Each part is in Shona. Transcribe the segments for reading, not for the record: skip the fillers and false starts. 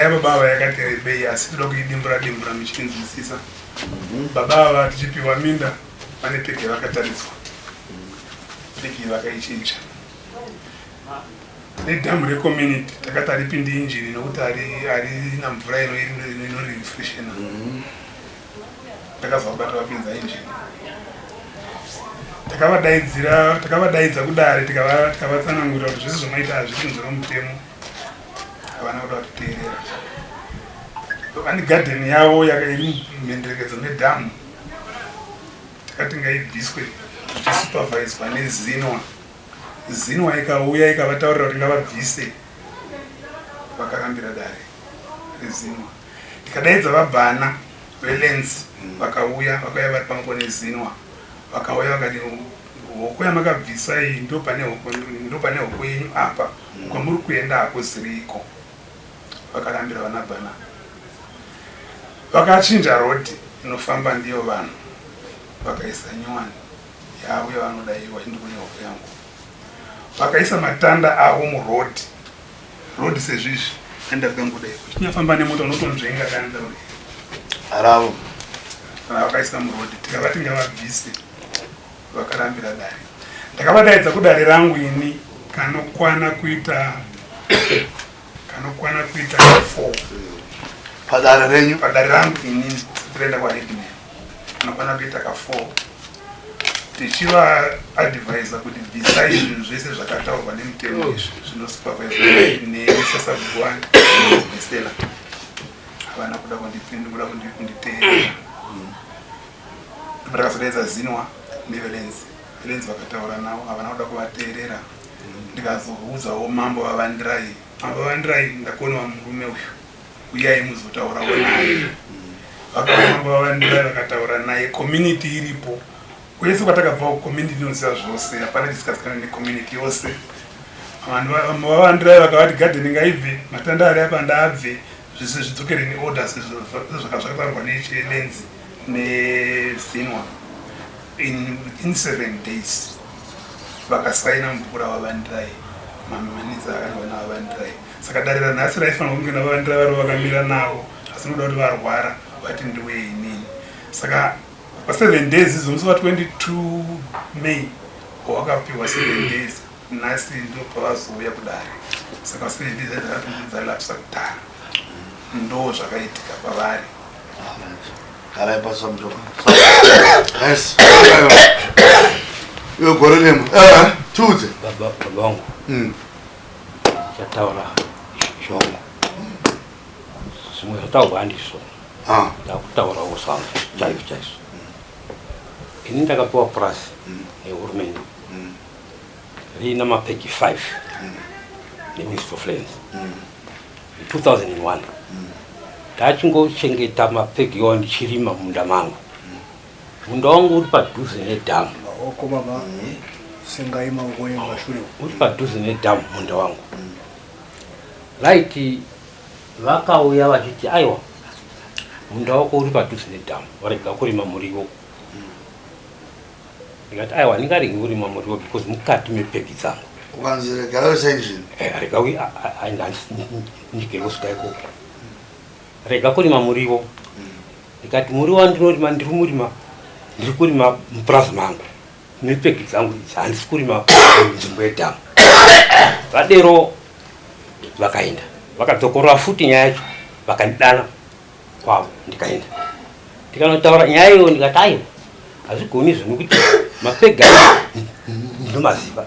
Nyaya yababa ava yakati rebei asi toda kuidimbura dimbura muchinzwisisa. Baba ava tichipiwa minda vane pegi yavakataridzwa. Pegi vakaichinja. Nedhamu recommunity takati haripindi injini nokuti harina mvura inorifreshena. Takazovabata vapinza injini. Takavadaidzira takavadaidza kudare tikavatsanangurira kuti zvese zvamaita hazvisi kunze kwemutemo. Havana kuda kutiteerera. Vane gadheni yavo iri mumhenderekedzo medhamu. Takati ngaibviswe zvichisuperviswa neZinwa. Zinwa ikauya ikavataurira kuti ngavabvise vakarambira dare reZinwa. Tikadaidza vabvana veLens vakauya vakauya vari pamwepo neZinwa vakauya vakati hoko yamakabvisa iyi ndopane hoko ndopane hoko yenyu apa kwamuri kuenda hakuziriko. Vakarambira vana bvana vakachinja road inofamba ndiyo vanhu vakaisa nyowani yavo yavanoda iyo vachindi kune hoko yangu vakaisa matanda avo muroad road sezvizvi danda rikangodai uchinyafamba nemota unotonzvenga danda ravo vakaisa muroad tikavati ngavabvise vakarambira dare ndakavadaidza kudare rangu ini kanokwana kuita kanokwana kuita 4 padare renyu padare rangu ini tiraenda kwaheadman kanokwana kuita ka 4 tichivaadvisa kuti bvisai zvinhu zvese zvakataurwa nemutemo izvi zvinosupervisa nesasabhuwani bvisela havana kuda kundipindura kunditeerera ndakazodaidza Zinwa neveLens veLens vakataura navo havana kuda kuvateerera ndikazoudzawo mambo vaVandirai mambo vaVandirai ndakonewa murume uyu uyai muzotaurawo naye vakauya mambo vaVandirai vakataura naye community iripo kwese kwatakabva community inoziva zvose hapana chisikazikana necommunity yose vanhu mambo vaVandirai vakavati gadheni ngaibve matanda ari apa ndaabve zvese zvidzokere neorder sezvakataurwa neLens neZinwa in 7 days vakasaina mubhuku ravaVandirai maminitsi akanyorwa navaVandirai saka dare ranhasi raifanirwa kunge navaVandirai vari vakamira navo asi nokuda kuti varwara vati ndiwe inini saka pa7 days izo musi wa22 May wakapiwa 7 days nhasi ndo pavazouya kudare saka 7 days dzalapsa kudhara ndo zvakaitika pavari. Garai pasi pamutoka. Yes. Iwe gore nemo. Tiudze. Baba baba vangu chataura shongo zvimwe zvataurwa handizvo. Ndakutaurawo zvangu chaizvo chaizvo. Ini ndakapiwa purasi nehurumende riina mapegi 5 neMinistry of Lands in 2001. Ndachingochengeta mapegi iwayo ndichirima munda mangu. Munda wangu uri padhuze nedhamu. Maoko baba, sengai maoko enyu mashure. Uri padhuze nedhamu munda wangu. Right, vakauya vachiti aiwa, munda wako uri padhuze nedhamu, warega kurima muriwo. Ndikati aiwa, ndingaregi kurima muriwo because mukati mepegi dzangu. Ukanzi rega wese engine. Rega ndigere kusvika ikoko, rega kurima muriwo. Ndikati muriwo wandinorima ndiri murima ndiri kurima mupurazi mangu nepegi dzangu idzi, handisi kurima nzvimbo yedhamu. Vadero vakaenda vakadzokorora futi nyaya yacho, vakandidana kwavo, ndikaenda ndikanotaura nyaya iyoyo. Ndikati aiwa, hazvigoni izvo nekuti mapegi ayo ndinomaziva,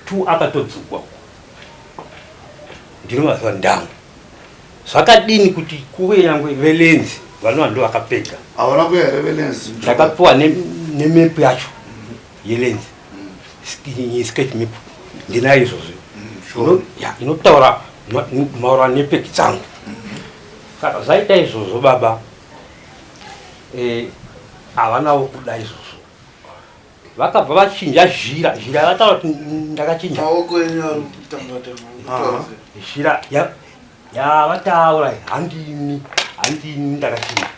tu akatodzugwa uko ndinomaziva ndangu. Zvakadini kuti kuve nyangwe veLands vanova ndo vakapega? Hauna kuya here veLands? Ndakapiwa nemepu yacho yeLands, sketch map ndinayo izvozvo. Ya, inotaura maererano nepegi dzangu. Saka zvaita izvozvo baba, havanawo kuda izvozvo, vakabva vachinja zhira. Zhira yavataura kuti ndakachinja Maoko enyu ari kutamba tamba. Zhira yavataura handini, handini ndakachinja.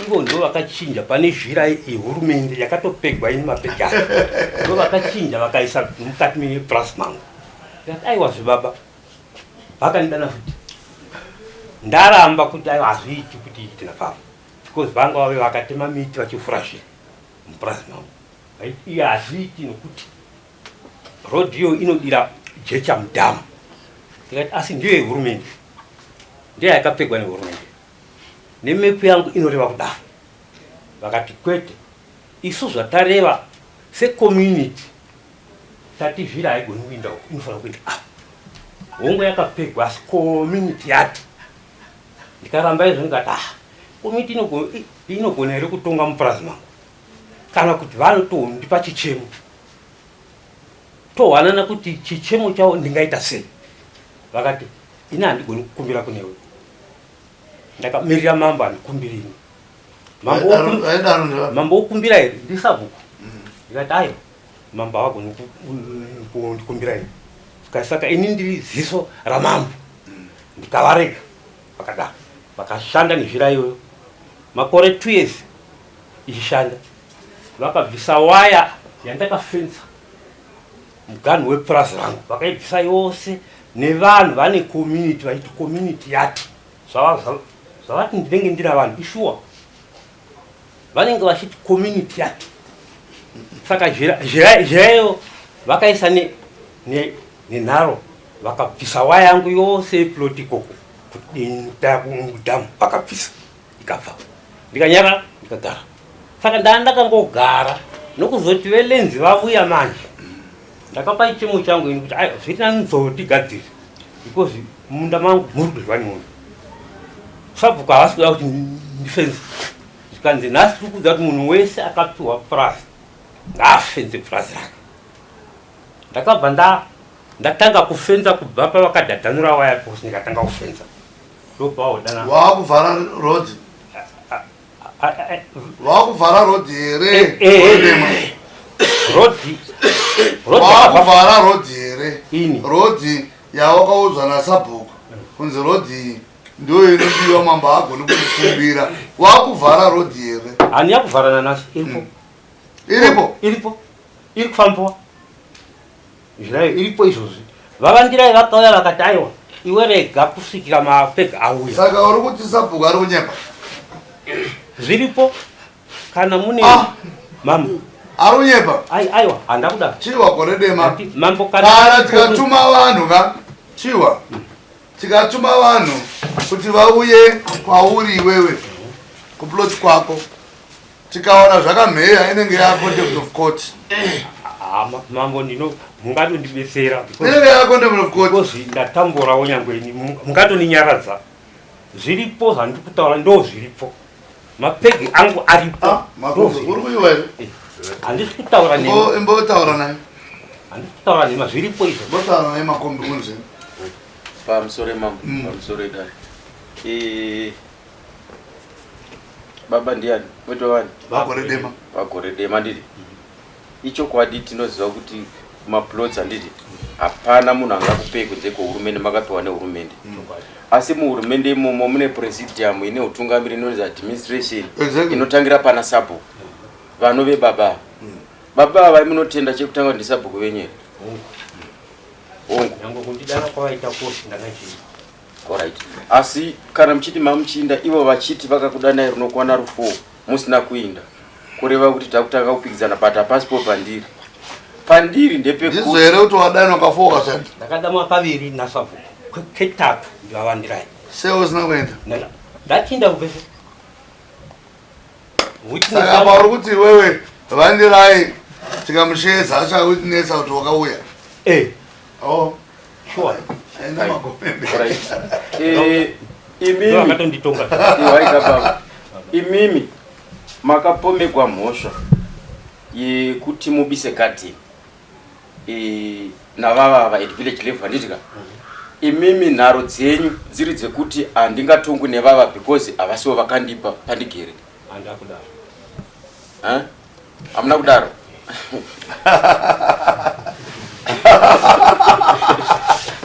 Ivo ndo vakachinja. Pane zhira yehurumende yakatopegwa ini mapegi acho, ndo vakachinja vakaisa mukati mepurasi mangu. Ndikati aiwa zvibaba, vakandidana futi. Ndaramba kuti aiwa hazviiti kuti iite napapa because vanga vave vakatema miti vachifura zvinhu mupurazi mangu. Vaiti iye hazviiti nokuti road iyo inodira jecha mudhamu. Ndikati asi ndiyo yehurumende, ndiyo yakapegwa nehurumende nemepu yangu inoreva kudaro. Vakati kwete, isu zvatareva secommunity tati zviri haigoni kuinda uku, inofanira kuinda apa. Hongu yakapegwa asi community yati. Ndikaramba izvo ndikati ah, community inogona here kutonga mupurazi mangu kana kuti vanotondipa chichemo tohwanana kuti chichemo chavo ndingaita sei. Vakati ini handigoni kukumbira kunewe, ndakamirira mambo handikumbiri ini. Mambo wokumbira here ndisabhuku? Ndikati aiwa, mambo havagoni kundikumbira ini. Saka ini ndiri ziso ramambo. Ndikavarega vakadaro, vakashanda nezvira iyoyo makore 2 years ichishanda. Vakabvisa waya yandakafensa muganhu wepurazi rangu, vakaibvisa yose nevanhu vane community vaiti community yati zvavati ndinenge ndina vanhu ishuwa vanenge vachiti community yati. Saka zhirayo vakaisa nenharo, vakabvisa waya yangu yose yeplot ikoko kudhamu, vakabvisa ikabva. Ndikanyara ndikagara. Saka ndaa ndakangogara nokuzoti velenzi vavuya manje. Ndakapa chichemo changu ini kuti aiwa zviri nani nzou ndigadzire because munda mangu muri kudyiwa nemombe. Sabhuku havasi kuda kuti ndifenze. Zvikanzi nhasi tiri kuudza kuti munhu wese akapiwa purazi ngaafenze purazi rake. Ndakabva ndatanga kufenza kubva pavakadhadhanura waya pose, ndikatanga kufenza. Ndopaodana. Wakuvhara road. Wakuvhara road here? Road. Wakuvhara road here? Ini. Road yawakaudzwa nasabhuku kunzi road iyi ndiyo inodiwa, mambo haagoni kukukumbira. Wakuvhara road here? Hani yakuvharana nhasi iripo. Iripo? Iripo. Iri kufambiwa. Zvirayo iripo izvozvi. Vavandirai vakauya vakati aiwa iwe rega kusvikira mapega auya. Saka uri kuti sabhuku ari kunyepa? Zviripo kana mune mambo ari kunyepa? Aiwa handa kuda. Chiwa gore dema. Mambo kana tikatuma vanhu ka chiwa tikatuma vanhu kuti vauye kwauri iwewe kuplot kwako, tikaona zvakamheya inenge ya contempt of court. Mambo ndino mungatondibetsera inenge ya contempt of court because ndatamborawo nyangwe ini mungatonинyaradza. Zviripo zvandiri kutaura ndo zviripo, mapegi angu aripo. Uri kuiwa here? Handisi kutaura nemi. Imbotaura naye. Handisi kutaura nhema, zviripo izvo. Imbotaura naye makombi kunze. Pamusoro mambo, pamusoro idare. Baba ndiani? Mwetwa vani? Vagore dema. Vagore dema nditi. Ichokwadi tinoziva kuti maplots handiti hapana munhu angakupei kunze kwehurumende, makapiwa nehurumende. Asi muhurumende imomo mune presidium ine utungamiri inonzi administration inotangira pana sabhuku vanove baba. Baba ava munotenda chekutanga ndi sabhuku venyu here? Hongu. Nyangwe kundidana kwavaita kose ndakachii. Alright. Asi kana muchiti mamuchinda ivo vachiti vakakudanai runokwana rufo musina kuinda, kureva kuti takutanga kupikisana, but hapasipo pandiri. Pandiri ndepekuti ndizvo here kuti wadanwa kafo kasati? Ndakadanwa kaviri nasabhuku, ketatu ndivavandirai. Sei usina kuenda? Ndachinda kupese. Saka pauri kuti iwewe vandirai tikamusheedza achawitnessa kuti wakauya? Oh. Sure. Enda magombe. Imimi. Vakatonditonga. Iwaika baba. Imimi makapomegwa mhosva yekuti mubise garden navavava at village level handiti ka? Imimi nharo dzenyu dziri dzekuti handingatongwi nevava because havasivo vakandipa pandigere. Handina kudaro. Hamuna kudaro.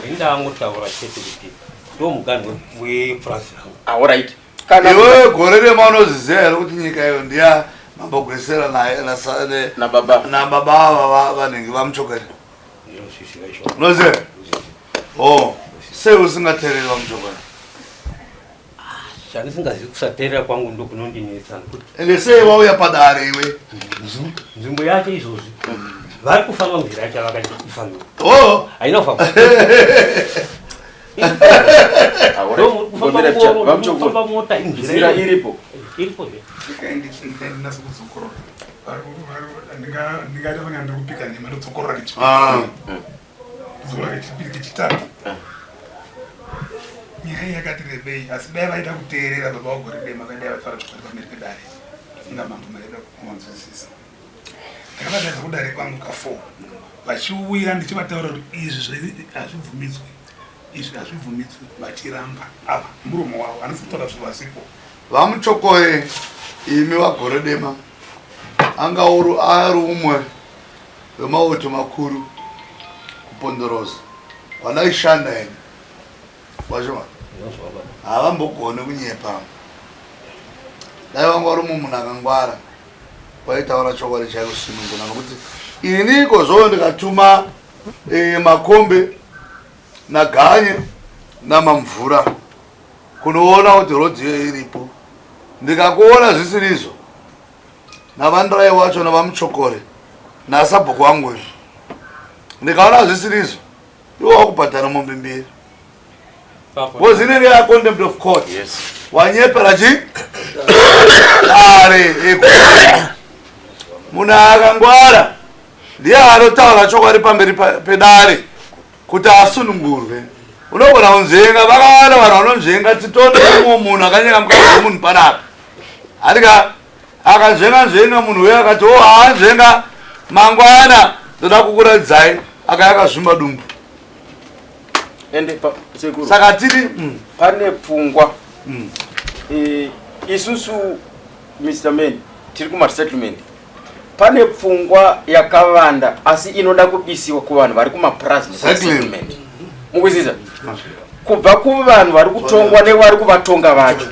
Indangotaura chete kuti ndo muganhu wepurazi rangu. Alright. Kana iwewe gore rema unoziziva here kuti nyika iyo ndiya mambo Gwesela nababa nababa ava vanenge vamuchokera? Ndinozviziva izvo. Unoziva? Oh, sei usingateereri vamuchokera? Chandisingazivi kusateerera kwangu ndokunondinetsa nekuti Ende sei wauya padare iwe? Nzvimbo yacho izvozvi vari kufamba munzira yacho yavakati ifambiwe. Oh. Haina kufamba. Ngomira picha, vamuchokoro. Kufamba mota inzira Nzira iripo. Iripo zve. Ndikaendinasa kudzokorora. Ndingaita sanga ndiri kupika nhema ndodzokorora kechipiri. Ah. Kudzokorora kechipiri kechitatu. Nyaya iyi yakati rebei asi dai vaida kuteerera baba vaGoredema vaidai vataura chokwadi pamberi pedare. Funga mambo maida kuvanzwisisa. Ndakavadaidza kudare kwangu ka4 vachiuya ndichivataura kuti izvi hazvibvumidzwi izvi hazvibvumidzwi vachiramba ava muromo wavo handisi kutaura zvinhu vasipo. VaMuchokoye imi vaGoredema anga ari umwe wemauto makuru kuPondorosa kwandaishanda ini wachoma havambogoni kunyepa dai vanga vari mumwe munhu akangwara waitaura chokwadi chaiko sununguna nokuti ini ikozvoo ndikatuma e, makombe naganye namamvura kunoona kuti rodhi iyo iripo ndikakuona zvisiri izvo navandirai wacho navamuchokore nasabhuku wangu izvo ndikaona zvisiri izvo iwo wakubhadhara mombe mbiri because inenge ya contempt of court. Yes. Wanyepera chi dare munhu akangwara ndiye anotaura chokwadi pamberi pedare kuti asunungurwe. Unogona kunzvenga, vakawanda vanhu vanonzvenga. Titone umwe munhu akanyenga mukadzi wemunhu panapa andika akanzvenga nzvenga munhu uyo akati o haanzvenga mangwana ndoda kukuratidzai akaya akazvimba dumbu. Ende sekuru. Saka tiri Pane pfungwa. Isusu Mr. Man tiri kumasettlement. Pane pfungwa yakavanda asi inoda kubisiwa kuvanhu vari kumapurazi nesettlement. Mukuziza? Kubva kuvanhu vari kutongwa nevari kuvatonga vacho.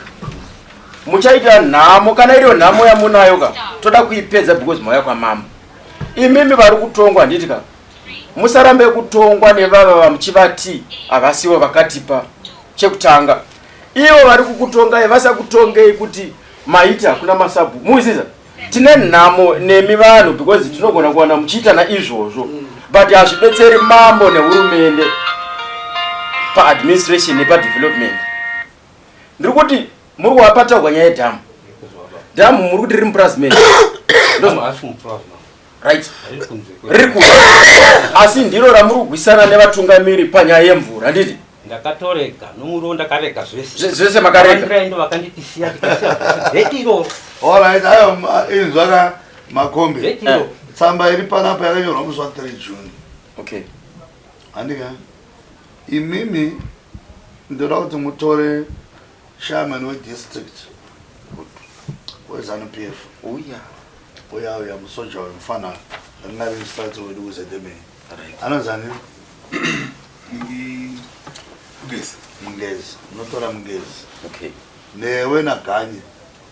Muchaita nhamo kana iriyo nhamo yamunayo ka toda kuipedza because mauya kwamambo. Imimi vari kutongwa handiti ka musarambe kutongwa nevava vamuchivati havasivo vakatipa chekutanga. Ivo vari kukutongai vasakutongei kuti maiti hakuna masabhu. Muziza? Tine nhamo nemi vanhu because tinogona kuwana muchiita naizvozvo but hazvibetseri mambo nehurumende paadministration nepadevelopment. Ndiri kuti muri kuwapataurwa nyaya yedhamu. Dhamu muri kuti riri mupurazi menyu. Right. Riri kunze. Asi ndiro ramuri kugwisana nevatungamiri panyaya yemvura, handiti? Ndakatorega nomuriwo ndakarega zvese. Zvese makarega. Vandira ndo vakanditisiya tikasiya zvese. Bheti iroro. All right, ayo inzwa ka Makombe. Bheti iroro. Tsamba iri panapa yakanyorwa musi wa 3 June. Okay. Handika imimi ndoda kuti mutore chairman wedistrict weZANU PF. Uya. Uya uya musoja uyu mufana anga ari instructor wedu kuZMA. Anonzi ani? Mungezi. Mungezi. Unotora Mungezi. Okay. Newe naGanye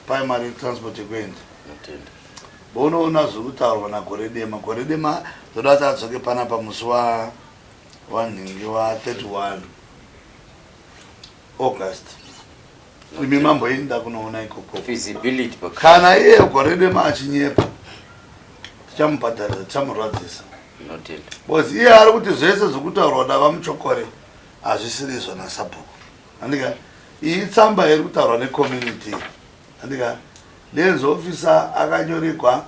primary transport yekuenda. Notenda. Bonoona zviri kutaurwa naGoredema. Goredema ndoda kuti adzoke panapa musi wa wanhingi wa 31 August. Imi mamboenda kunoona ikoko. Feasibility pa Kana iye Goredema achinyepa tichamubhadharisa, tichamurwadzisa. Notenda. Because iye ari kuti zvese zvekutaurwa navaMuchokore hazvisiri izvo nasabhuku. Andika iyi tsamba iri kutaurwa necommunity. Andika Lands officer akanyoregwa,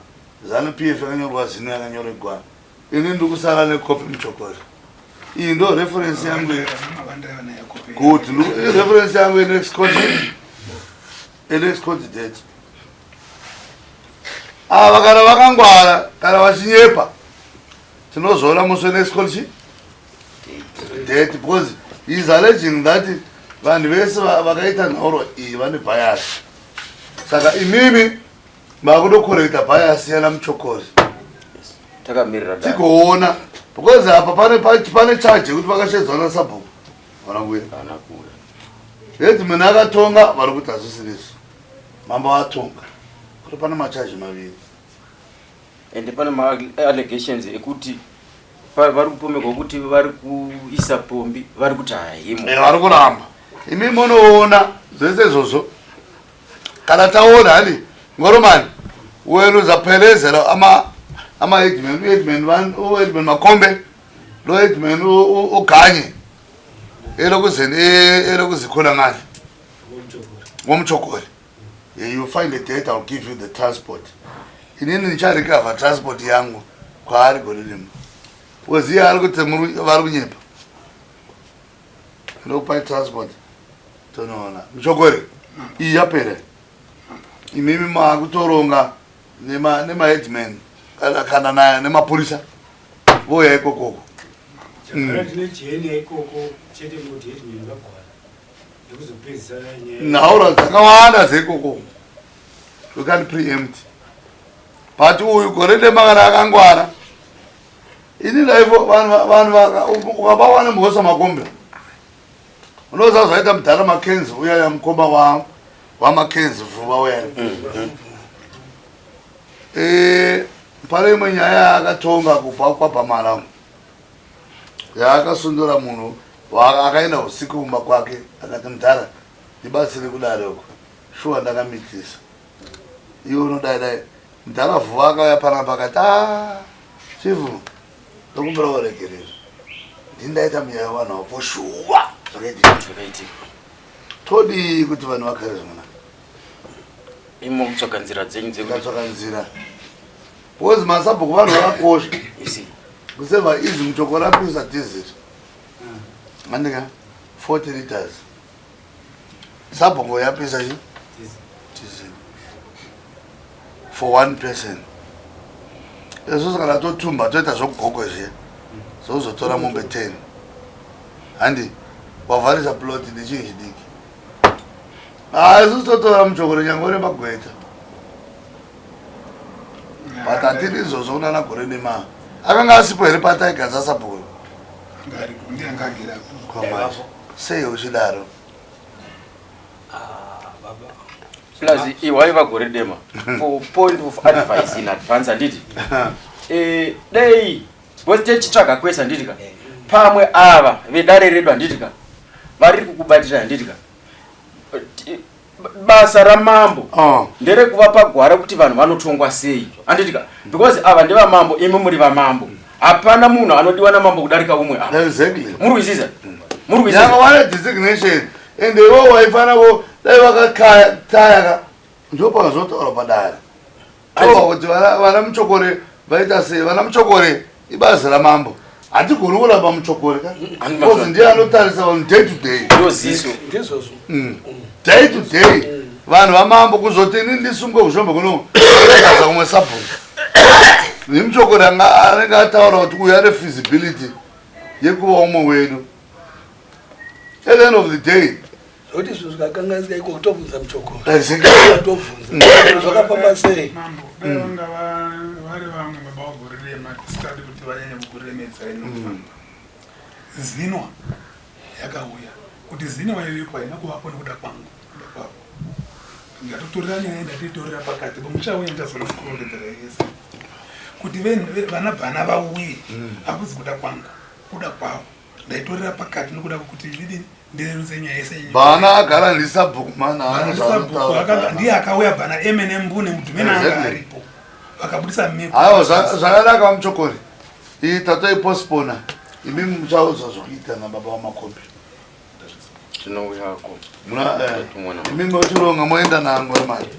ZANU PF yakanyorwa, ZINU yakanyoregwa. Ini ndiri kusara nekopi Muchokore. Iyi ndo reference yangu. Good. Reference yangu yenext court. Next court date. Ava kana vakangwara kana vachinyepa tinozoona musi wenext court date because he is alleging that vanhu vese vakaita nhauro iyi vane bias. Saka imimi makutokorekta bias yana Muchokori. Takamirira dare. Tigoona because apa pane charge yekuti vakashedzwa nasabhuku vana kuuya. Havana kuuya. Headman akatonga vari kuti hazvisirizvo. Mambo atonga. Kuti pane machaji maviri. Ende pane ma-allegations ekuti vari kupomerwa kuti vari kuisa pombi, vari kuti haimo. Vari kuramba. Imi munoona zvese izvozvo. Kana taona hani Ngoromani wena uzaphelezela ama ama headman, uheadman van, uheadman Makombe, lo headman uGanye. Elokuzeni elokuzikhona ngale. Ngomchokore. Yeah, you find a date, I'll give you the transport. Inini ndicharecover transport yangu kwaari gore rimwe. Because iye ari kuti vari kunyepa. Ndokupai transport. Tonoona. Muchokore. Iyi yapera. Imimi makutoronga nema nema headman kana kana na nemapurisa. Voya ikokoko. Chakara tine jeni ikoko chete kuti headman vagwara. Nekuzopedzisa nyaya. Nhaura dzakawanda dzeikoko. We can't preempt. But uyu gore dema kana akangwara. Ini ndaifo vanhu vanhu ukabawa nemhosva makombe. Unoziva zvaita mudhara Mackenzie uya ya mukoma wa waMackenzie Vuva uya. Eh, pane imwe nyaya yaakatonga kubva kwaBhamala yaakasundura munhu akaenda usiku kumba kwake akati mudhara ndibatsire kudare uko shuwa ndakamitisa iwe unodai dai mudhara Vuva akauya panapa akati ah chifu ndokumbira uregerero ndini ndaita munyaya wevanhu vapo shuwa zvakaitika Zvakaitika. Todii kuti vanhu vagare zvakanaka? Imo kutsvaga nzira dzenyu dzekuti Tikatsvaka nzira. Because masabhuku vanhu vakakosha. You see. Kuseva izi muchoko rapisa diesel. Andika 40 liters. Sabhuku yapisa chi? Diesel. For one person. Isusu kana totumba toita zvokugokwe zviya. Zozotora mombe 10. Handi wavharisa plot nechinhu chidiki. Ah, isusu totora muchokoro nyangwe nemagweta. But hatiri izvozvo kunana gore nema. Akanga asipo here pataigadza sabhuku? Anga aripo, ndiye anga agere apo. Kwamanje. Sei uchidaro? Ah, baba. Plus iwaiva gore dema for point of advice in advance handiti dei because techitsvaga kwese handiti ka pamwe ava vedare redu handiti ka vari kukubatira handiti ka basa ramambo Oh. nderekuvapa gwara kuti vanhu vanotongwa sei handiti ka because ava ndevamambo imi muri vamambo hapana munhu anodiwa namambo kudarika umwe apa Exactly. muri kuisiza muri kuisiza Nyanga wane designation and iwo waifana ko dai vakakaya taya ka ndopakazotaura padare. Tova kuti vana vana muchokore vaita sei vana muchokore ibazi ramambo. Hatigoni kuramba muchokore ka. Handi Because ndiye anotarisa vanhu day to day. ndoziso Ndizvozvo. Day to day. Vanhu vamambo kuzoti ini ndisungwe kuzvombe kuno gaza kumwe sabhuku. Nemuchokore anga anenge ataura kuti uyu ane feasibility yekuva umwe wedu. At the end of the day, Zvekuti izvo zvikakanganisika iko kutobvunza muchokoro. Exactly. Tobvunza. Zvakafamba sei? Mambo, dai vanga vari vamwe baba vagorerema tisingadi kuti vanyanye kukuremedzai nokufamba. Zinwa yakauya kuti zinwa iyoyo haina kuvapo nekuda kwangu, kuda kwavo. Ndatotorera nyaya ndatoitorera pakati, muchauya ndichazoona kurondedzera yese. Kuti vana bvana vauye hakuzi kuda kwangu, kuda kwavo. Ndaitorera pakati nokuda kwekuti ndidini ndirerutse nyaya yese yenyika. Bhana agara ndisabhuku mana Bhana ndisabhuku ndiye akauya bhana emene mbune mudhumene anga aripo vakabudisa mhepo. Aiwa zvakanaka muchokori iyi tatoipospona imi muchaudzwa zvokuita nababa vamakombi. Tinouyako. Muna imi mochironga moenda nango mari.